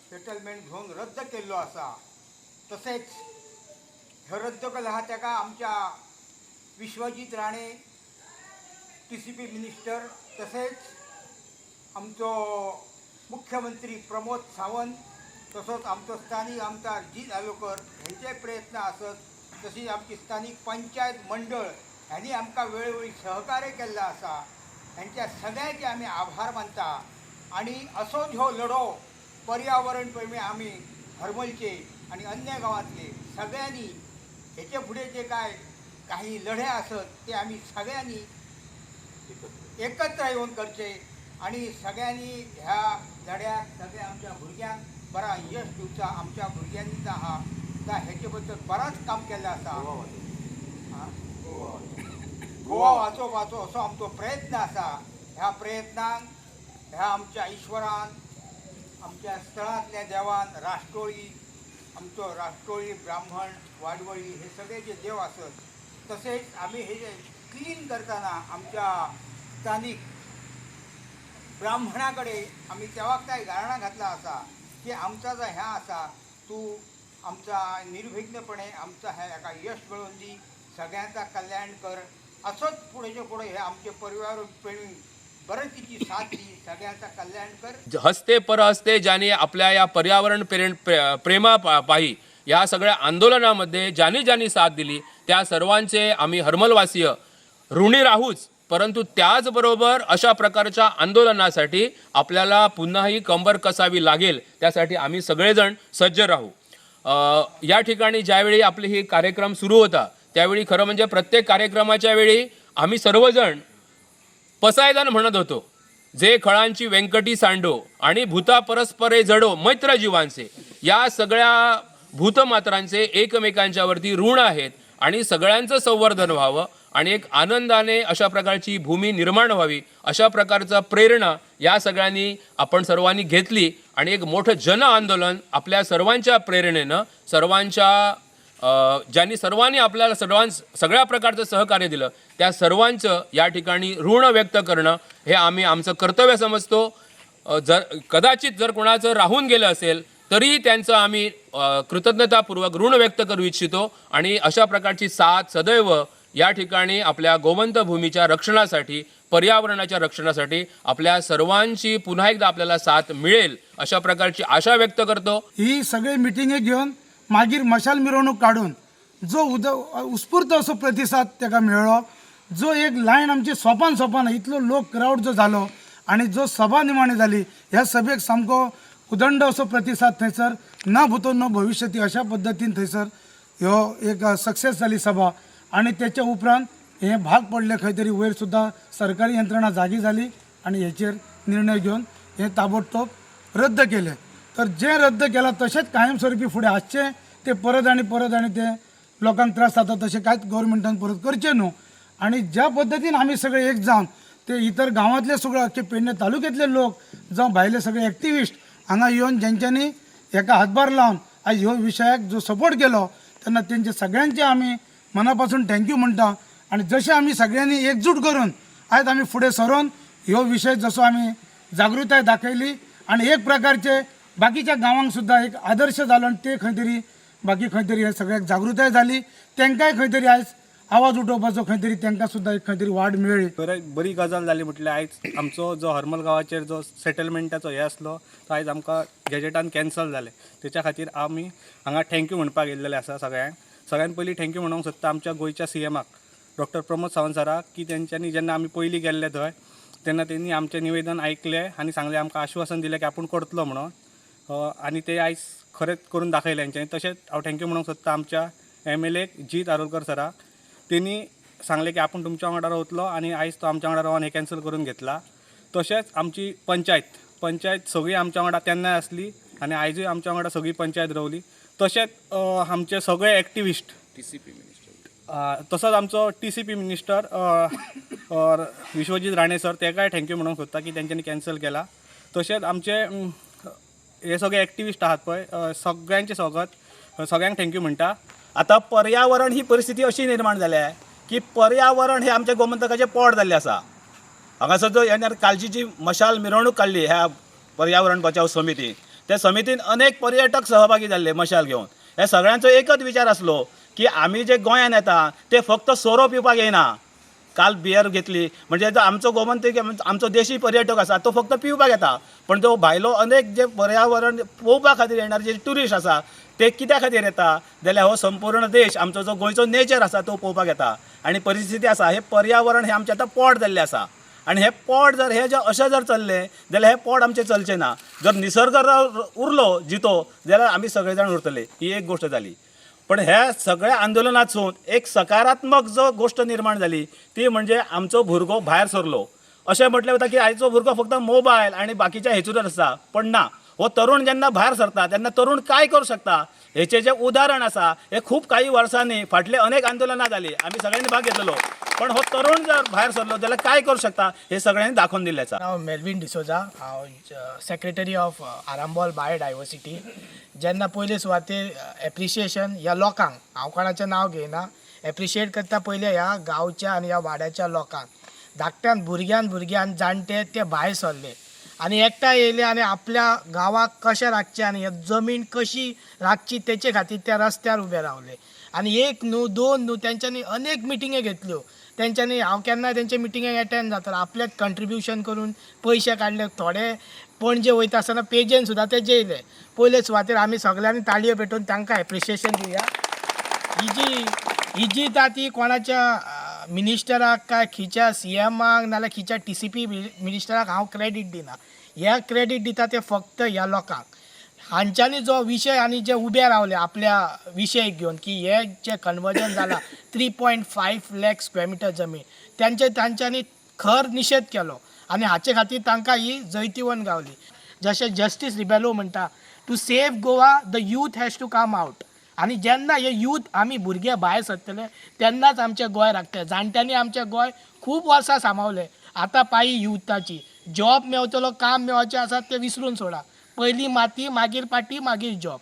Settlement घेवन रद्द केल्लो आसा. तशेंच हे रद्द केलो आहा ताका आमच्या विश्वजीत राणे TCP minister, तशेंच आमचो मुख्यमंत्री प्रमोद सावंत, तसोच आमचो स्थानीक आमदार जीत आलोकर हेंचे प्रयत्न आसत, तशीच आमची स्थानीक पंचायत मंडळ ह्यांनी आमकां वेळोवेळी सहकार्य केल्लें आसा. हेंच्या सगळ्यांचे आमी आभार मानता आनी असोच हो लढो पर्यावरण प्रेमी आमी हरमलचे आनी अन्य गांवांतले सगळ्यांनी हेचे फुडें जे काय काही लढे आसत ते आमी सगळ्यांनी एकत्र येवन करचे आनी सगळ्यांनी ह्या लढ्याक सगळ्या आमच्या भुरग्यांक बरा यश दिवचा. आमच्या भुरग्यांनी आहा ता हेचे बद्दल बराच काम केल्लें आसा. गोवा वाचोवपाचो असो आमचो प्रयत्न आसा. ह्या प्रयत्नांक ह्या आमच्या ईश्वरान, आमच्या स्थळांतल्या देवान, राष्ट्रोळी, आमचो राष्ट्रोळी ब्राह्मण वाडवळी हे सगळे जे देव आसत, तशेंच आमी हे जे क्लीन करतना आमच्या स्थानीक ब्राह्मणा कडेन आमी तेवाक काय गाराणां घातलां आसा की आमचा जो ह्या आसा तूं आमचा निर्विघ्नपणे आमचा ह्या हेका यश मेळोवन दी, सगळ्यांचा कल्याण कर. असोच फुडें फुडें हे आमचे परिवार प्रेमी बरें तिची साथ दी, सगळ्यांचा कल्याण कर. हस्ते परहस्ते ज्यांनी आपल्या या पर्यावरण प्रेमा पायी या सगळ्या आंदोलनामध्ये ज्यांनी ज्यांनी साथ दिली त्या सर्वांचे आम्ही हरमलवासीय ऋणी राहूच, परंतु त्याचबरोबर अशा प्रकारच्या आंदोलनासाठी आपल्याला पुन्हाही कंबर कसावी लागेल, त्यासाठी आम्ही सगळेजण सज्ज राहू. या ठिकाणी ज्यावेळी आपली ही कार्यक्रम सुरू होता त्यावेळी खरं म्हणजे प्रत्येक कार्यक्रमाच्या वेळी आम्ही सर्वजण पसायदान म्हणत होतो, जे खळांची व्यंकटी सांडो आणि भूता परस्परे जडो मैत्र जीवांचे, या सगळ्या भूतमात्रांचे एकमेकांच्यावरती ऋण आहेत आणि सगळ्यांचं संवर्धन व्हावं आणि एक आनंदाने अशा प्रकारची भूमी निर्माण व्हावी अशा प्रकारचा प्रेरणा या सगळ्यांनी आपण सर्वांनी घेतली आणि एक मोठं जन आंदोलन आपल्या सर्वांच्या प्रेरणेनं, सर्वांच्या ज्यांनी सर्वांनी आपल्याला सगळ्या प्रकारचं सहकार्य दिलं त्या सर्वांचं या ठिकाणी ऋण व्यक्त करणं हे आम्ही आमचं कर्तव्य समजतो. जर कदाचित जर कोणाचं राहून गेलं असेल तरीही त्यांचं आम्ही कृतज्ञतापूर्वक ऋण व्यक्त करू इच्छितो आणि अशा प्रकारची साथ सदैव या ठिकाणी आपल्या गोमंत भूमीच्या रक्षणासाठी, पर्यावरणाच्या रक्षणासाठी आपल्या सर्वांची पुन्हा एकदा आपल्याला साथ मिळेल अशा प्रकारची आशा व्यक्त करतो. ही सगळी मिटिंगे घेवन मागीर मशाल मिरवणूक काडून जो उत्स्फूर्त असो प्रतिसाद ताका मेळ्ळो, जो एक लायन आमची सोपान सोपान इतलो लोक क्रावड जो जालो आनी जो सभा निमाणी जाली ह्या सभेक सामको उदंड असो प्रतिसाद थंयसर न भूतो न भविष्यती अशा पद्दतीन थंयसर ह्यो एक सक्सेस जाली सभा. आनी तेच्या उपरांत हे भाग पडले खंय तरी वयर सुद्दां सरकारी यंत्रणा जागी जाली आनी हेचेर निर्णय घेवन हे ताबडतोब रद्द केले. तर जे रद्द केलां तशेंच कायमस्वरूपी फुडें आसचें ते परत आनी परत आनी ते लोकांक त्रास जाता तशें कांयच गव्हर्मेंटान परत करचें न्हू. आनी ज्या पद्दतीन आमी सगळे एक जावन ते इतर गांवांतले सगळे अख्खे पेडणे तालुक्यांतले लोक जावं भायले सगळे एक्टिविस्ट हांगा येवन जेंच्यांनी हेका हातभार लावन आयज ह्यो विशयाक जो सपोर्ट केलो तेन्ना तेंचे सगळ्यांचे आमी मना पासून thank you म्हणटा. आनी जशें आमी सगळ्यांनी एकजूट करून आयज आमी फुडें सरून ह्यो विशय जसो आमी जागृताय दाखयली आनी एक प्रकारचे बाकीच्या गांवांक सुद्दां एक आदर्श जालो आनी ते खंय तरी बाकी खंय तरी हे सगळ्याक जागृताय जाली, तांकांय खंय तरी आयज आवाज उठोवपाचो खंय तरी तांकां सुद्दां एक खंय तरी वाड मेळ्ळी. बरें, बरी गजाल जाली म्हटल्यार आयज आमचो जो हरमल गांवाचेर जो सेटलमेंटाचो हे आसलो तो आयज आमकां गॅजेटान कॅन्सल जालें. तेच्या खातीर आमी हांगा thank you म्हणपाक येयल्लेले आसा सगळ्यांक. सगळ्यान पयलीं thank you म्हणूंक सोदता आमच्या गोंयच्या CMाक डॉक्टर प्रमोद सावंत सराक, की तेंच्यांनी जेन्ना आमी पयलीं गेल्ले थंय तेन्ना तेंणी आमचें निवेदन आयकलें आनी सांगलें, आमकां आश्वासन दिलें की आपूण करतलो म्हणून, आनी ते आयज खरेंच करून दाखयलें तेंच्यांनी. तशेंच हांव thank you म्हणूंक सोदता आमच्या MLA जीत आरोलकर सराक, तेणी सांगलें की आपूण तुमच्या वांगडा रावतलो आनी आयज तो आमच्या वांगडा रावन हें कॅन्सल करून घेतला. तशेंच आमची पंचायत सगळी आमच्या वांगडा तेन्नाय आसली आनी आयजूय आमच्या वांगडा सगळी पंचायत रावली. तशेंच आमचे सगळे एक्टिविस्ट, TCP minister, तसोच आमचो TCP minister Vishwajit Rane sir, तेकाय thank you म्हणूंक सोदता की तेंच्यांनी कॅन्सल केला. तशेंच आमचे हे सगळे एक्टिविस्ट आहात पळय, सगळ्यांचें स्वागत, सगळ्यांक thank you म्हणटा. आतां पर्यावरण ही परिस्थिती अशी निर्माण जाल्या की पर्यावरण हे आमच्या गोमंतकाचें पोट जाल्लें आसा. हांगासर जो येणार कालची जी मशाल मिरवणूक काडली ह्या पर्यावरण बचाव समिती, ते समितीन अनेक पर्यटक सहभागी जाल्ले मशाल घेवन. हे सगळ्यांचो एकच विचार आसलो की आमी जे गोंयान येता ते फक्त सोरो पिवपाक येयना. काल बियर घेतली म्हणजे जो आमचो गोमंतक, आमचो देशी पर्यटक आसा तो फक्त पिवपाक येता, पण जो भायलो अनेक जे पर्यावरण पळोवपा खातीर येणार जे ट्युरिस्ट आसा ते कित्या खातीर येता जाल्यार हो संपूर्ण देश आमचो जो गोंयचो नेचर आसा तो पळोवपाक येता. आनी परिस्थिती आसा हे पर्यावरण हे आमचें आतां पोट जाल्लें आसा आनी हे पोट जर हे जे अशें जर चल्लें जाल्यार हे पोट आमचें चलचें ना. जर निसर्ग उरलो जितो जाल्यार आमी सगळे जाण उरतले, ही एक गोश्ट जाली. पण ह्या सगळ्या आंदोलनातसून एक सकारात्मक जो गोश्ट निर्माण जाली ती म्हणजे आमचो भुरगो भायर सरलो. अशें म्हटलें वता की आयचो भुरगो फक्त मोबायल आनी बाकीच्या हेचूरच आसा, पण ना, हो तरुण जेन्ना भायर सरता तेन्ना तरुण काय करूं शकता हेचें जें उदाहरण आसा हें खूब काही वर्सांनी फाटले अनेक आंदोलनां जालीं, आमी सगळ्यांनी भाग घेतलेलो, पण हो तरुण जर भायर सरलो जाल्यार काय करूं शकता हें सगळ्यांनी दाखोवन दिल्लें आसा. हांव मेल्वीन डिसोजा, हांव सेक्रेटरी ऑफ आरांबोल बायोडायवर्सिटी. जेन्ना पयले सुवातेर एप्रिशिएशन ह्या लोकांक, हांव कोणाचें नांव घेयना, एप्रिशिएट करता पयले ह्या गांवच्या आनी ह्या वाड्याच्या लोकांक. धाकट्यान भुरग्यान भुरग्यान जाणटे ते भायर सरले आनी एकठांय येयले आनी आपल्या गांवाक कशें राखचें आनी जमीन कशी राखची तेचे खातीर त्या रस्त्यार उबे रावले. आनी एक न्हू दोन न्हू तेंच्यांनी अनेक मिटिंगे घेतल्यो. तेंच्यांनी हांव केन्नाय तेंच्या मिटिंगेक एटेंड जातालो, आपलेच कंट्रिब्युशन करून पयशे काडले. थोडे पणजे वयता आसतना पेजेन सुद्दां ते जेयले. पयले सुवातेर आमी सगल्यांनी ताळयो पेटोवन तांकां एप्रिशिएशन दिवया. ही जी ती कोणाच्या मिनिस्टराक काय खंयच्या सीएमाक नाल्यार खंयच्या टीसीपी मिनिस्टराक हांव क्रेडीट दिना. हे क्रेडीट दिता ते फक्त ह्या लोकांक. हांच्यांनी जो विशय आनी जे उबे रावले आपल्या विशय घेवन की हे जे कन्वर्जन जाला 3.5 लाख स्क्वेअर मिटर जमीन, तांच्यांनी खर निशेध केलो आनी हाचे खातीर तांकां ही जैतिवंत गावली. जशें जस्टीस रिबेलो म्हणटा, to save Goa the youth has to come out. आनी जेन्ना हे यूथ आमी भुरगे भायर सरतले तेन्नाच आमचें गोंय राखतले. जाणट्यांनी आमचें गोंय खूब वर्सां सांबाळलें, आतां पाळी युथाची. जॉब मेवतलो, काम मेळचें आसा तें विसरून सोडा. पयलीं माती, मागीर पाटी, मागीर जॉब.